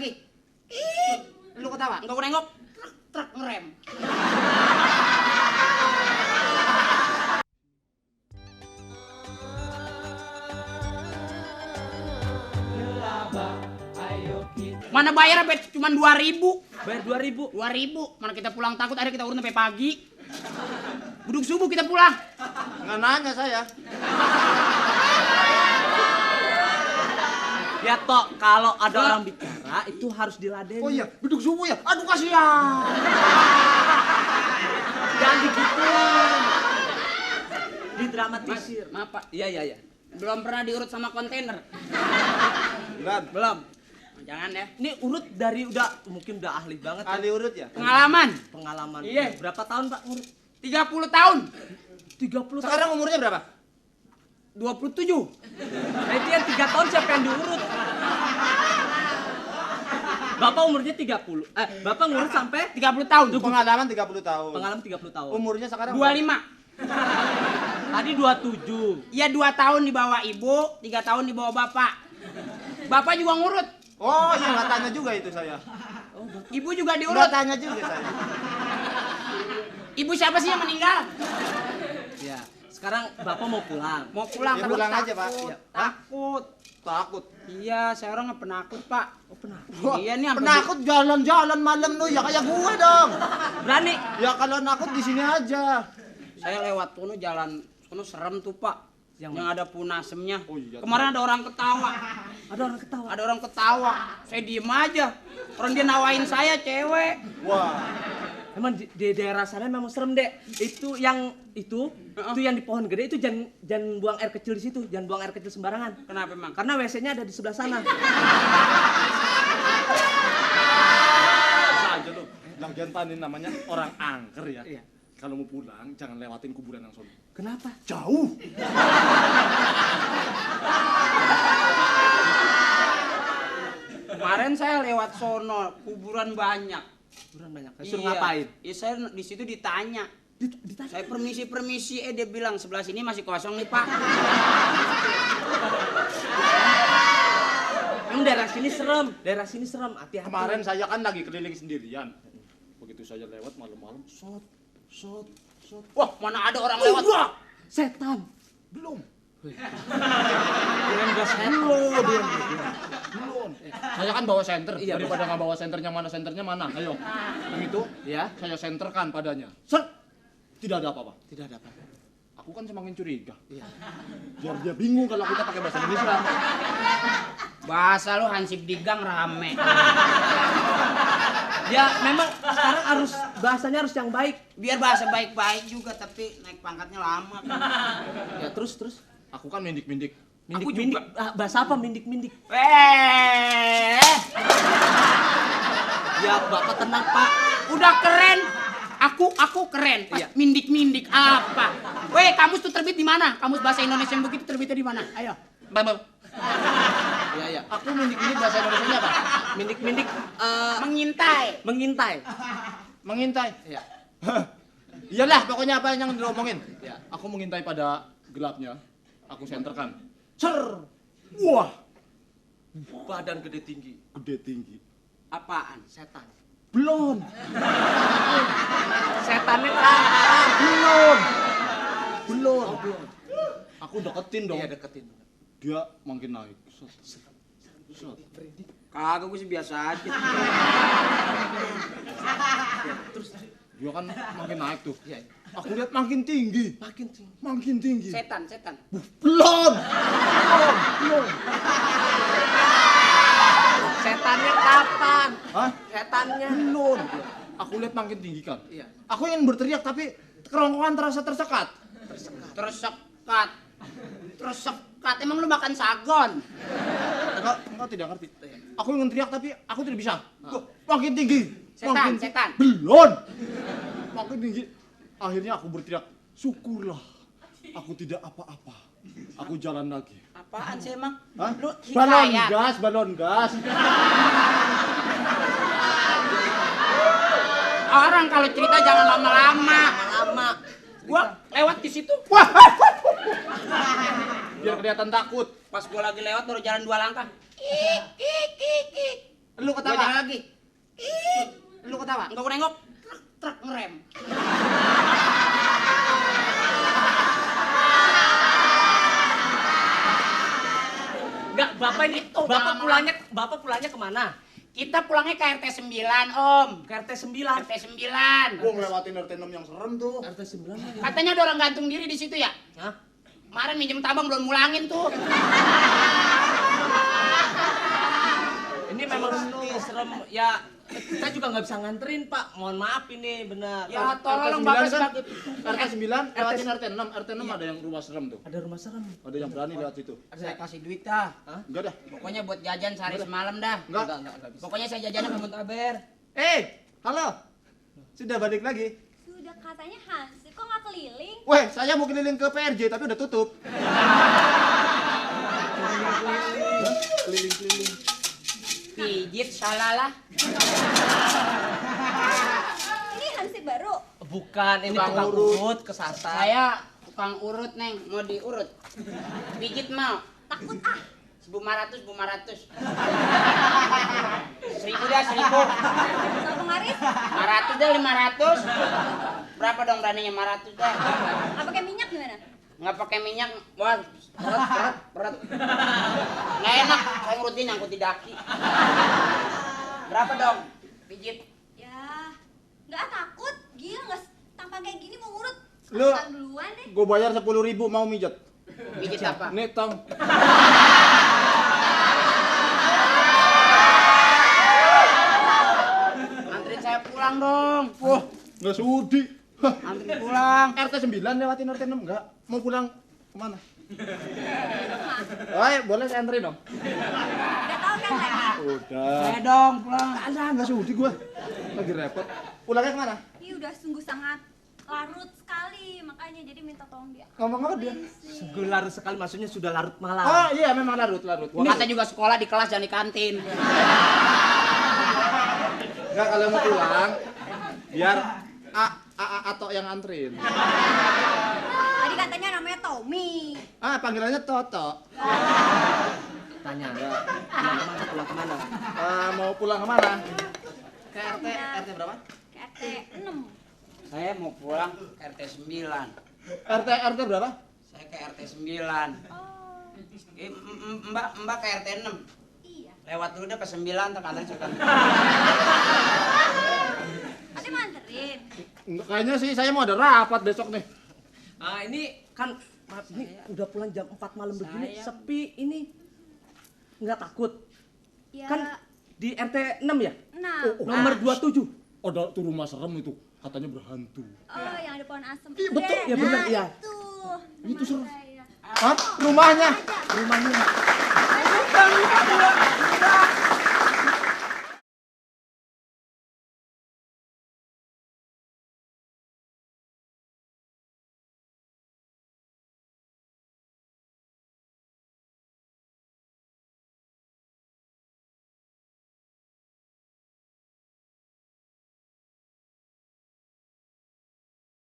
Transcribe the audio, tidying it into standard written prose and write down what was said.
lagi. Lu ketawa, enggak gua nengok. Truk ngerem. Mana bayar apa? Cuman 2.000. Bayar 2.000. 2.000. Mana kita pulang takut, akhirnya kita urut sampai pagi. Buduk subuh kita pulang. Nggak nanya saya. Ya Tok, kalau ada orang bicara itu harus diladeni. Oh iya, beduk subuh ya. Aduh kasihan. Jangan digituin. Didramatisir. Maaf Pak, Iya. belum pernah diurut sama kontainer. Belum. Jangan ya. Ini urut dari mungkin udah ahli banget. Ahli urut ya? Pengalaman. Iya. Berapa tahun Pak urut? 30 tahun. 30 tahun. Sekarang umurnya berapa? 27. Nah, itu yang 3 tahun siapa yang diurut? Bapak umurnya 30. Bapak ngurut sampai 30 tahun. Pengalaman 30 tahun. pengalaman 30 tahun. Umurnya sekarang 25. Tadi 27. Iya 2 tahun di bawah ibu, 3 tahun di bawah bapak. Bapak juga ngurut. Oh iya, nggak tanya juga itu saya. Ibu juga Nggak diurut. tanya juga saya. Ibu siapa sih yang meninggal? Ya. Sekarang Bapak mau pulang. Mau pulang Ya, takut. pulang aja, Pak. Takut. Iya. Takut. Takut. Iya, saya orang nggak penakut, Pak. Oh, penakut. Wah, Iya nih, sampai penakut jalan-jalan malam lu ya kayak gue dong. Berani. Ya kalau nakut di sini aja. Saya lewat sono jalan sono serem tuh, Pak. Yang ada punasemnya. Oh, iya. Kemarin ada orang ketawa. Ada orang ketawa. Ada orang ketawa. Saya diem aja. Orang dia nawain saya cewek. Wah. Emang di daerah sana memang serem, Dek. Itu yang yang di pohon gede itu jangan buang air kecil di situ, jangan buang air kecil sembarangan. Kenapa emang? Karena WC-nya ada di sebelah sana. Saja lu. Lagian panin namanya orang angker ya. Iya. Kalau mau pulang jangan lewatin kuburan yang sono. Kenapa? Jauh. Kemarin saya lewat sono, kuburan banyak. Kuburan banyak. Suruh ngapain? Iya, saya di situ ditanya. Ditanya. Saya permisi, dia bilang sebelah sini masih kosong nih, Pak. Emang daerah sini serem, hati-hati. Kemarin saya kan lagi keliling sendirian. Begitu saya lewat malam-malam, shot. Wah, mana ada orang lewat? Wah, Setan. belum. Kirain gak setan. Belum. Saya kan bawa senter. Iya, Daripada nggak bawa senternya mana? Ayo. Yang itu Ya. saya senterkan padanya. Set. Tidak ada apa-apa. Tidak ada apa-apa. Aku kan semakin curiga. Iya. Biar dia bingung kalau kita pakai bahasa Indonesia. Bahasa lu hansip digang rame. Ya, memang sekarang bahasanya harus yang baik. Biar bahasa baik-baik juga, tapi naik pangkatnya lama. Ya, terus. Aku kan mindik-mindik. Mindik. Bahasa apa mindik? Ya, Bapak tenang, Pak. Udah keren. Aku keren. Pas Iya. mindik apa? Weh, kamus tuh terbit di mana? Kamus bahasa Indonesia yang begitu terbitnya di mana? Ayo. Bang. Ya. Aku mindik-mindik bahasa Indonesianya apa? Mindik, Mengintai. mengintai. Mengintai. Ya. Iyalah, pokoknya apa yang diomongin. Ya. Aku mengintai pada gelapnya. Aku senterkan. Cer. Wah, Badan gede tinggi. gede tinggi. Apaan? Setan. Belum. Setannya kapan? Belum. Aku deketin dong. Iya, deketin. Dia makin naik. Set. Kagak, gue sih biasa aja. Terus Dia kan makin naik tuh. Iya. Aku lihat makin tinggi. Makin tinggi. Setan. Belum. setannya kapan? Hah? Setannya. Belum. Aku lihat makin tinggi kan. Iya. Aku ingin berteriak tapi kerongkongan terasa tersekat. Tersekat. Emang lu makan sagon? Engkau tidak ngerti. Aku ingin teriak tapi aku tidak bisa. Makin tinggi. Setan. Belum. Makin tinggi. Akhirnya aku berteriak, syukurlah. Aku tidak apa-apa. Aku jalan lagi. Apaan sih emang? Hah? Lu Balon gas. Orang kalau cerita jangan lama-lama. Gua lewat di situ. Wah. Biar kelihatan takut. Pas gua lagi lewat baru jalan 2 langkah. Lu Gua ketawa. jalan lagi. Lu ketawa. Enggak gua nengok. Truk ngerem. Enggak, Bapak ini Itu, Bapak pulangnya kemana? Kita pulangnya ke RT 9, Om. Ke RT 9. RT 9. Gua ngelewatin RT 6 yang serem tuh. RT 9 mana? Katanya ada orang gantung diri di situ ya? Hah? Kemarin minjem tambang belum mulangin tuh. Ini memang serem ya. Kita juga nggak bisa nganterin, Pak. Mohon maaf ini benar. Ya RT tolong 9 Bapak kan? sebagai RT 9 lewatin RT 6. RT 6 ada yang rumah serem tuh. Ada rumah serem. Ada yang berani lewat situ. Saya kasih duit dah. Enggak dah. Pokoknya buat jajan sehari semalam dah. Enggak. Enggak bisa. Pokoknya saya jajannya ke Muntaber. Halo. Sudah balik lagi? Sudah katanya Hansip, kok nggak keliling? Weh, saya mau keliling ke PRJ tapi udah tutup. Hah? Keliling-keliling. Pijit salalah. Ini Hansip baru. Bukan, ini Tukang tukang urut. urut kesasar. Saya tukang urut, Neng. Mau diurut. Pijit mau. Takut ah. 1.500. 1000 dah, 1000. Sama pengaris. 500 dah, 500. Berapa dong beraninya 500 dah? Nggak pakai minyak gimana? Nggak pakai minyak, wah, berat. Nggak enak, saya ngurutin angkut di daki. Berapa dong? Pijit. Ya, nggak takut. Gila nggak tampak kayak gini mau urut. Lu- Sekarang duluan deh. Gue bayar 10.000 mau mijat. Pijit apa? Nih, tong. Anterin saya pulang dong. Wah, nggak sudi. Hah, Anterin pulang. RT 9 lewatin RT 6 enggak? Mau pulang kemana? Oh, boleh saya anterin dong? Udah tahu kan lagi. Udah. Saya dong pulang. Nggak sudi gua. Lagi repot. Pulangnya kemana? Ini udah sungguh sangat larut sekali, makanya jadi minta tolong dia. Ngomong apa dia? Sungguh larut sekali, maksudnya sudah larut malam. Oh iya, memang larut. Gua kata juga sekolah di kelas dan di kantin. Enggak, kalau mau pulang, biar atau yang anterin. Tadi katanya namanya Tommy. Panggilannya Toto. Tanya. Pulang kemana? Mau pulang kemana? Ke RT berapa? Ke RT 6. Saya mau pulang ke RT 9. RT berapa? Saya ke RT 9. Oh, Mbak ke RT 6. iya. Lewat dulu deh ke 9 tak katanya suka. Ada mau anterin. Kayaknya sih saya mau ada rapat besok nih. Ini kan maaf, ini udah pulang jam 4 malam begini, Saya- sepi ini. Nggak takut? Ya, Kan di RT 6 ya? nah. Nomor 27. Ada tuh rumah serem itu, katanya berhantu. Oh, yang ada pohon asem. Ih, betul. Deh, Ya, benar, nah, iya. Itu. Itu serem. Saya. Hah? Rumahnya? Rumahnya. Ayo,